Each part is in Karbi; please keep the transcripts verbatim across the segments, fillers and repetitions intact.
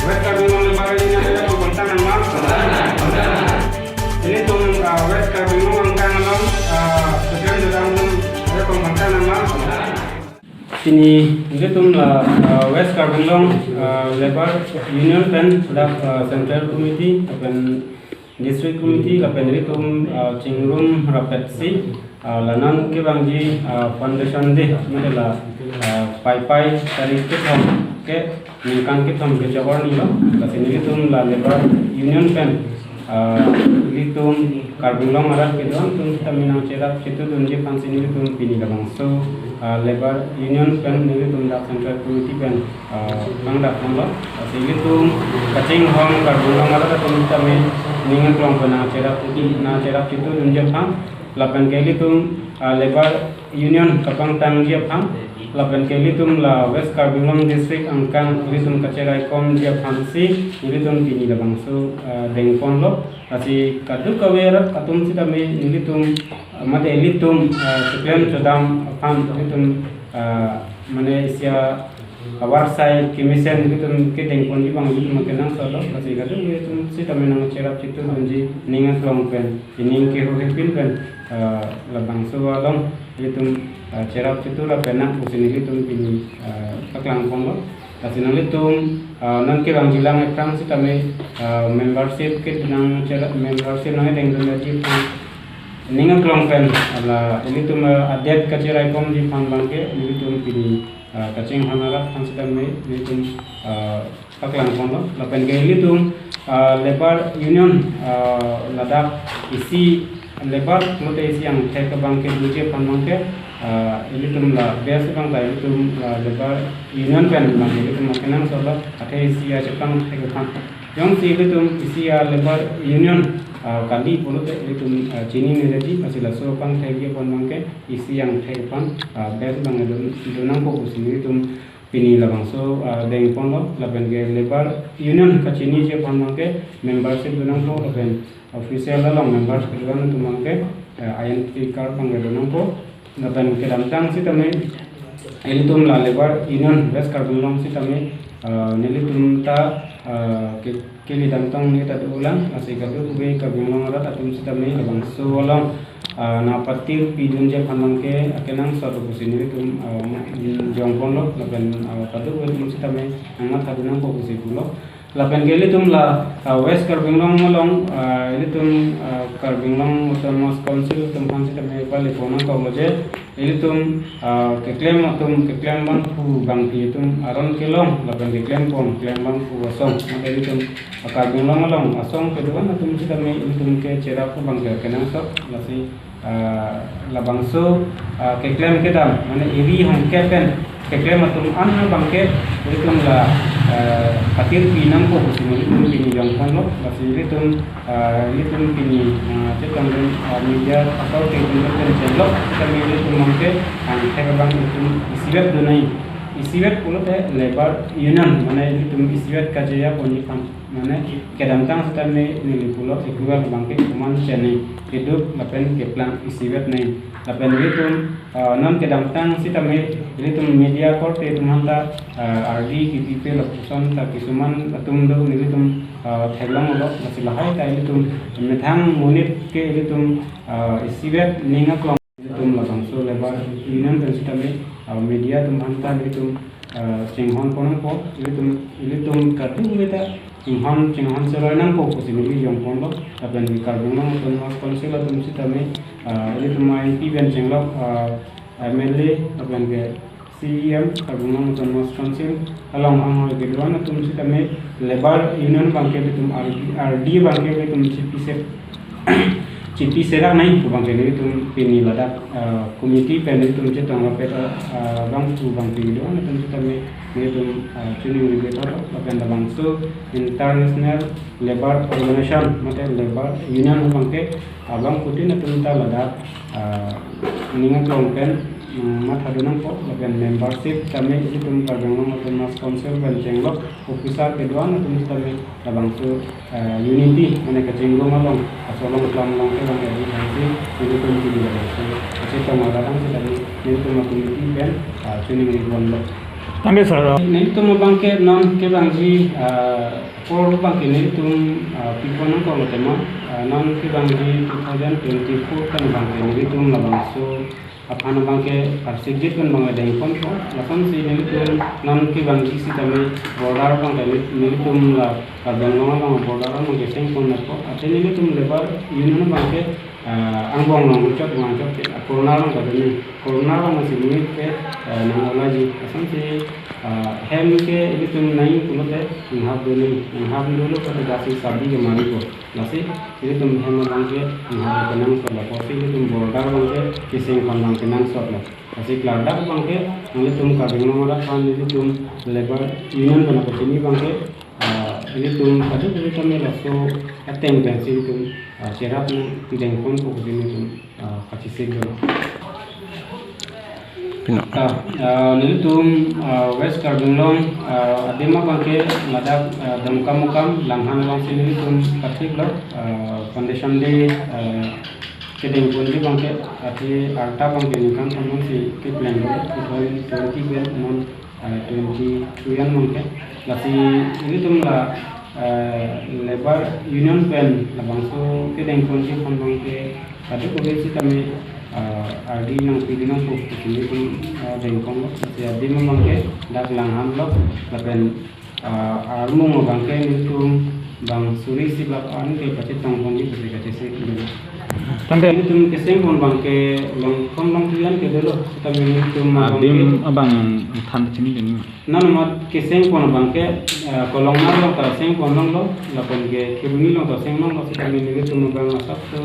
West Karbi Anglong Labour Union ilitum pangtang nangma. Ilitum, ah, West Karbi Anglong angkang along, ah, Supreme Jodam ilitum pangtang nangma. Pini ilitum la, ah, West Karbi Anglong, ah, Labour Union pen dak, ah, Central Committee pen District Committee lapen ilitum, ah, chingrum rapetsi, ah, la nangkevangji, ah, Foundation Day mate la, ah, Paipai tarik kethom ke ningkan kethom kechok arni lo. Lasi nelitum la Labour Union pen, ah, ilitum Karbi Anglong arat kedo-an atum sitame nangcherap chetudunji aphansi nelitum pini labangso, ah, Labour Union pen nelitum dak Central Committee pen, ah, nangdakponlo. Lasi ilitum kachinghon Karbi Anglong arat atum sitame ning aklong pen nangcherap, nangcherap chetudunji aphan, lapen ke ilitum, ah, Labour Union kapangtangji aphan, lapen ke ilitum la West Karbi Anglong District angkang ilitum kacheraikomji aphansi ilitum pini labangso, ah, dengponlo. Lasi kadokave arat atum sitame ilitum, ah, mate ilitum, ah, keklem chodam aphan ilitum, ah, mane isi avarsai kemesen ilitum kedengponji abang ilitum akenangsot lo. Lasi kadokave atum sitame nangcherap chetudunji ning aklong pen, ining kehokpin pen, ah, labangso along ilitum, ah, cherap chetu lapen nang pusi nelitum pini, ah, paklangponlo. Lasi nanglitum, ah, nangkevangjilang aphrang sitame, ah, membership ke nangcherap, membership nangdengdunji aphan ning aklong pen, la ilitum, ah, adet kacheraikomji aphan abangke nelitum pini, ah, kachinghon arat aphan sitame nelitum, ah, paklangponlo. Lapen ke ilitum, ah, Labour Union, ah, ladak isi Labour mate isi angthek abangke doji aphan abangke, ah, ilitum la base abang ta ilitum la Labour Union pen abangke ilitum akenangsot lo, athe isi achepangthek aphan. Jongsi ilitum isi a-Labour Union, ah, kali pulote ilitum, ah, chininedetji, lasi laso apangthekji aphan abangke isi angthek aphan, ah, base abang do, do nangpo pusi nelitum pini labangso, ah, dengponlo. Lapen ke Labour Union kachiniji aphan abangke membership do nangpo lapen official along members kedo-an atum abangke, ah, identity card abangke do nangpo. Lapen kedamtang sitame ilitum la Labour Union West Karbi Anglong sitame, ah, nelitum ta, ah, ke, keli damtang ne ta dolang, lasi kadokave Karbi Anglong arat atum sitame labangso along, ah, nangpatirpidunji aphan abangke akenangsot pusi nelitum, ah, jongponlo, lapen, ah, kadokave atum sitame nangmathadun nangpo pusi pulo. Lapen ke ilitum la, ah, West Karbi Anglong along, ah, ilitum, ah, Karbi Anglong Autonomous Council atum aphan sitame pale pon nangkoklo je, ilitum, ah, keklem atum, keklem abangphu bangphi atum aron kelong, lapen keklempon, keklem abangphu asong, mate ilitum, ah, Karbi Anglong along asong kedo-an atum sitame ilitum ke cherap abangke akenangsot, lasi ah, labangso, ah, keklem kedam, mane eri hongke pen keklem atum an abangke ilitum la, ah, patirpi nangpo pusi nelitum pini jongponlo, lasi ilitum, ah, ilitum pini, ah, chetongdun, ah, media akorte atum pen chenglok, kami ilitum abangke angthek abang ilitum isivet donai, isivet pulote Labour Union, mane ilitum isivet kachejaponji aphan. Mane kedamtang sitame neli pulo equivalent abangke komat chenei, keduk lapen keplang isivet nei. Lapen ilitum, ah, non kedamtang sitame ilitum media akorte atum aphanta, ah, ardi kipi pe lapuson ta kisuman atum do nelitum, ah, theklonglo, lasi lahai ta ilitum methang monit ke ilitum, ah, isivet ning aklong. Ilitum labangso Labour Union pen sitame, ah, media atum aphanta ilitum, ah, chinghonpon nangpo, ilitum, ilitum kadokave ta chinghon, chinghon seroi nangpo pusi neli jongponlo, lapen Karbi Anglong Autonomous Council atum sitame, ah, ilitum M P pen chenglok, ah, M L A, lapen ke C E M, Karbi Anglong Autonomous Council along anghoi kedo-an atum sitame Labour Union abangke ilitum ardi, ardi abangke ilitum chipise, chipiserak nai pu abangke nelitum pini ladak, ah, committee pen nelitum chetong rapet, ah, abangphu bangphi kedo-an atum sitame nelitum, ah, chiningripetlo, lapen labangso International Labour Organization mate Labour Union abangke abangphutin atum ta ladak, ah, ning aklong pen, mm, mathadun nangpo, lapen membership tame ilitum Karbi Anglong Autonomous Council pen chenglok officer kedo-an atum tame labangso, ah, unity, mane kachingrum along, asolong klam along ke bang edi thansi, ilitum pini labangso kachetong arat tame ilitum a-committee pen, ah, chiningripon lo. Thank you, sir. Nelitum abangke non kevangji, ah, apor abangke nelitum, ah, pipon nangkok lo tema, ah, non kevangji two thousand twenty-four pen abangke nelitum labangso aphan abangke arsikjit pen abangke dengponpo. Lasonsi nelitum non kevangji sitame border abangke neli-, nelitum la Karbi Anglong along border abangke sengpon nangpo. Athe nelitum labour union abangke, ah, angbong along chot vangchot ke, ah, corner along kadun ni. Corner along si limit ke, ah, nang olaji. Lasonsi, ah, hem ke ilitum nai pulote, nanghap dun ni, nanghap dolo pulote dasi sabi ke mari ko. Lasi, ilitum hem abangke, nanghap kenangsot lapusi, ilitum border abangke, kesengpon abang kenangsot lo. Lasi klardak abangke, nanglitum Karbi Anglong arat aphan, ilitum labour union pen apachini abangke, ah, ilitum kadokave tame laso ateng pensi ilitum, ah, cherap nangdengponpo pu ilitum, ah, kachesik dolo. Pino. Ah, ah, nelitum, ah, West Karbi Anglong, ah, adim abangke ladak, ah, Dongkamukam Langhan alongsi nelitum katik lo, ah, Foundation Day, ah, kedengponji abangke, athe arta abangke ningkan thomnon si kepleng lo, two thousand twenty pen non, ah, twenty-two an abangke. Lasi ilitum la, ah, labour union pen labangso kedengponji aphan abangke kadokave sitame, ah, ardi nangpi nangpo pusi ilitum, ah, dengpon lo. Lasi adim abangke dak Langhan lo, lapen, ah, armung abangke nelitum bang suri isi bak an ke pachetongponji pusi kachesik dolo. Tangte. Nelitum kesengpon abangke Longkhom Longthu an ke dolo, sitame nelitum abangke adim abang than chini deni. Non amat kesengpon abangke, ah, Kolongnar along ta sengpon longlo, lapen ke Kheroni along ta seng longlo, sitame nelitum abang asap tu,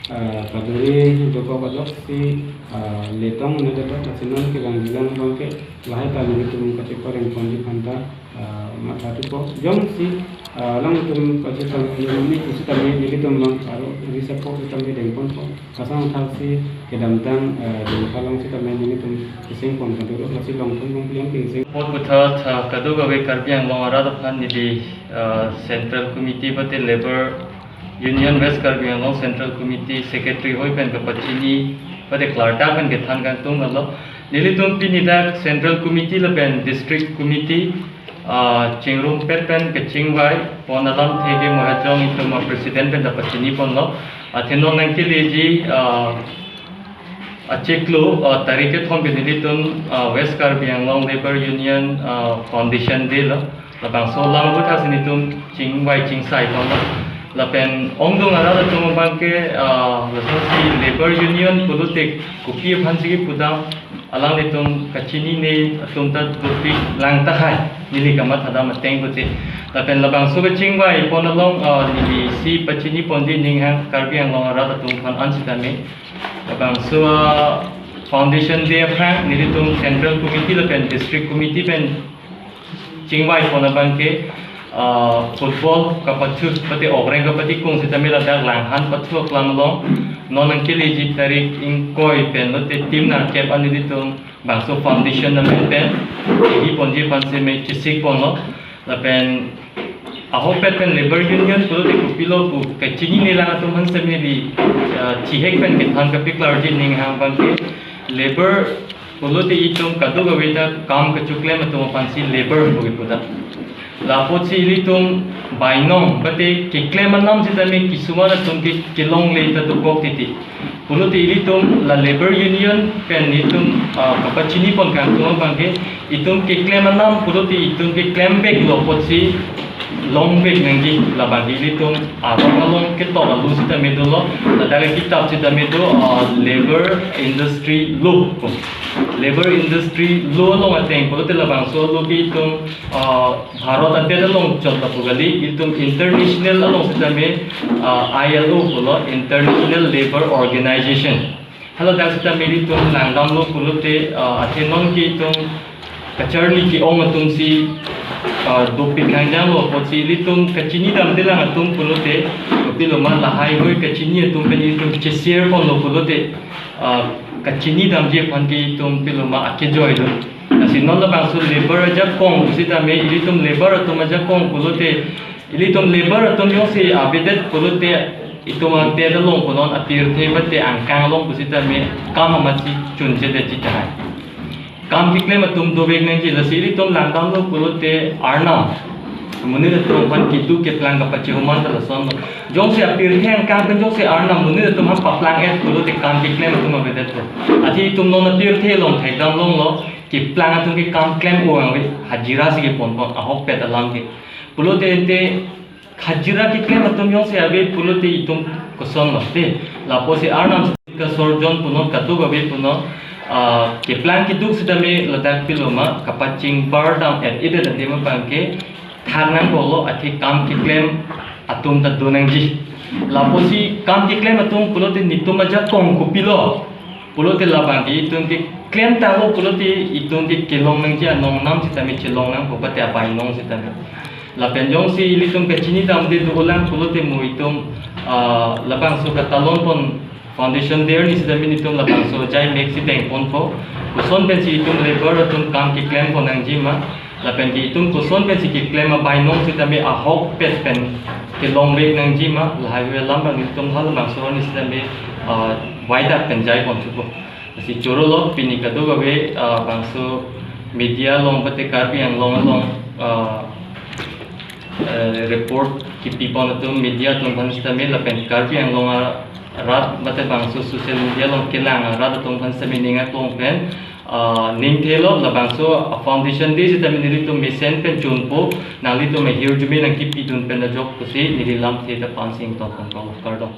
ah, kaduri dokok ajoksi, ah, letong ne dokok, lasi non kevangji lang abangke lahai ta nelitum kacheparengponji aphan ta, ah, matha thupo. Jongsi, ah, alangtum kachepalun ni pusitame nelitum abang aro risapo sitame dengponpo. Kasang thaksi kedamtang, ah, dengpha along sitame nelitum kesengpon kadokave, lasi Longkhom Longthu an keseng. Apor puthot, ah, kadokave Karbi Anglong arat aphan neli, ah, Central Committee mate Labour Union West Karbi Anglong Central Committee Secretary hoi pen kapachini, mate klardak pen kethan kangtung lo. Nelitum pini dak Central Committee lapen District Committee, ah, chingrumpet pen kachingvaipon alamthe ke Mohajong itum a-president pen ta pachiniponlo. Athe non nangkeleji, ah, achiklo, ah, tarik kethom ke nelitum, ah, West Karbi Anglong Labour Union, ah, Foundation Day lo. Labangso alam aphuthak si nelitum chingvai chingsaiponlo. Lapen ongdung arat atum abangke, ah, lasonsi Labour Union pulote kopi aphansi kepudam, alanglitum kachinine atum ta dopik lang tahai, neli kamathadam ateng pulote. Lapen labangso kachingvaipon along, ah, neli si pachiniponji ninghang Karbi Anglong arat atum aphan an sitame. Labangso, ah, Foundation Day aphrang nelitum Central Committee lapen District Committee pen chingvaipon abangke, ah, football kapathu, mate okreng kapatikung sitame ladak Langhan pathu aklam along non nangkeleji tarik ingkoi pen lote team nangkep an nelitum bangso foundation amen pen hiponji aphan seme chesikponlo. Lapen ahokpet pen Labour Union pulote kopilo pu kachinine lang atum aphan seme neli, ah, chihek pen kethan kapiklarji ninghang abangke, labour pulote itum kadokave ta kam kachoklem atum aphansi labour pu kepu ta. Lapotsi ilitum bainong mate keklem anam sitame kisuman atum ke kelongle ta dokok titi. Pulote ilitum la Labour Union pen itum, ah, kapachinipon kangtung abangke itum keklem anam pulote itum keklem veklo apotsi longvek nangji, labangke ilitum arong along ketok alu sitame dolo, ladak akitap sitame do, ah, Labour Industry Law. Labour Industry Law along ateng pulote labangso law ke itum, ah, Bharat adet along chot lapu kali, itum international along sitame, ah, I L O pulo, International Labour Organization. Haladak sitame ilitum langdamlo pulote, ah, athe non ke itum kacharli ke-ong atumsi, ah, dopik hangjanglo apotsi ilitum kachinidamde lang atum pulote, kopiloma lahai hoi kachini atum pen itum cheshare ponlo pulote, ah, kachinidamji aphan ke itum piloma akejoilo. Lasi non labangso labour ajakong pusitame, ilitum labour atum ajakong pulote, ilitum labour atum jongsi avedet pulote, itum angthe along konon apirthe mate angkang along pusitame kam amatsi chunchedetji tahai. Kam keklem atum dovek nangji, lasi ilitum langdamlo pulote arnam monit atum aphan keduk keplang kapachehuman ta lasonlo. Jongsi apirthe angkang pen jongsi arnam monit atum aphan paplang-et pulote kam keklem atum avedetlo. Athe itum non apirthe along thekdam longlo, keplang atum ke kam klem-o ave, hajira si keponpon, ahokpet alam ke. Pulote ante hajira keklem atum jongsi ave pulote itum kosonlo te. Lapusi arnam kasorjon punon, kaduk ave punon, ah, keplang keduk sitame ladak pilo ma, kapachingbar dam-et-edet adim abang ke thang nangkoklo, athe kam keklem atum ta do nangji. Lapusi kam keklem atum pulote netum ajakong kopilo pulote labang ke itum ke klemtanglo pulote itum ke kelong nangji anong nam sitame chelong nangpo, pate abainong sitame. Lapen jongsi ilitum kachinidamde dolang pulote mo itum, ah, labangso katalonpon Foundation Day arni sitame netum labangso jai mek si dengponpo. Koson pensi itum labour atum kam keklempon nangji ma, lapen ke itum koson pensi keklem abainong sitame ahokpet pen kelongvek nangji ma, lahai hui alam abang itum halabangso arni sitame, ah, waidak pen jaipon thupo. Lasi chorolo, pini kaduk ave, ah, bangso media along pate Karbi Anglong along, ah, eh, report kepipon atum media atum aphan sitame lapen Karbi Anglong arat pate bangso social media along kelang arat atum aphan sitame ning aklong pen, ah, ning thelo, labangso a-Foundation Day sitame nelitum mesen pen chunpo, nanglitum ahirjume nangkepidun pen ajok pusi neli lamthe ta pansing tongpon kardom.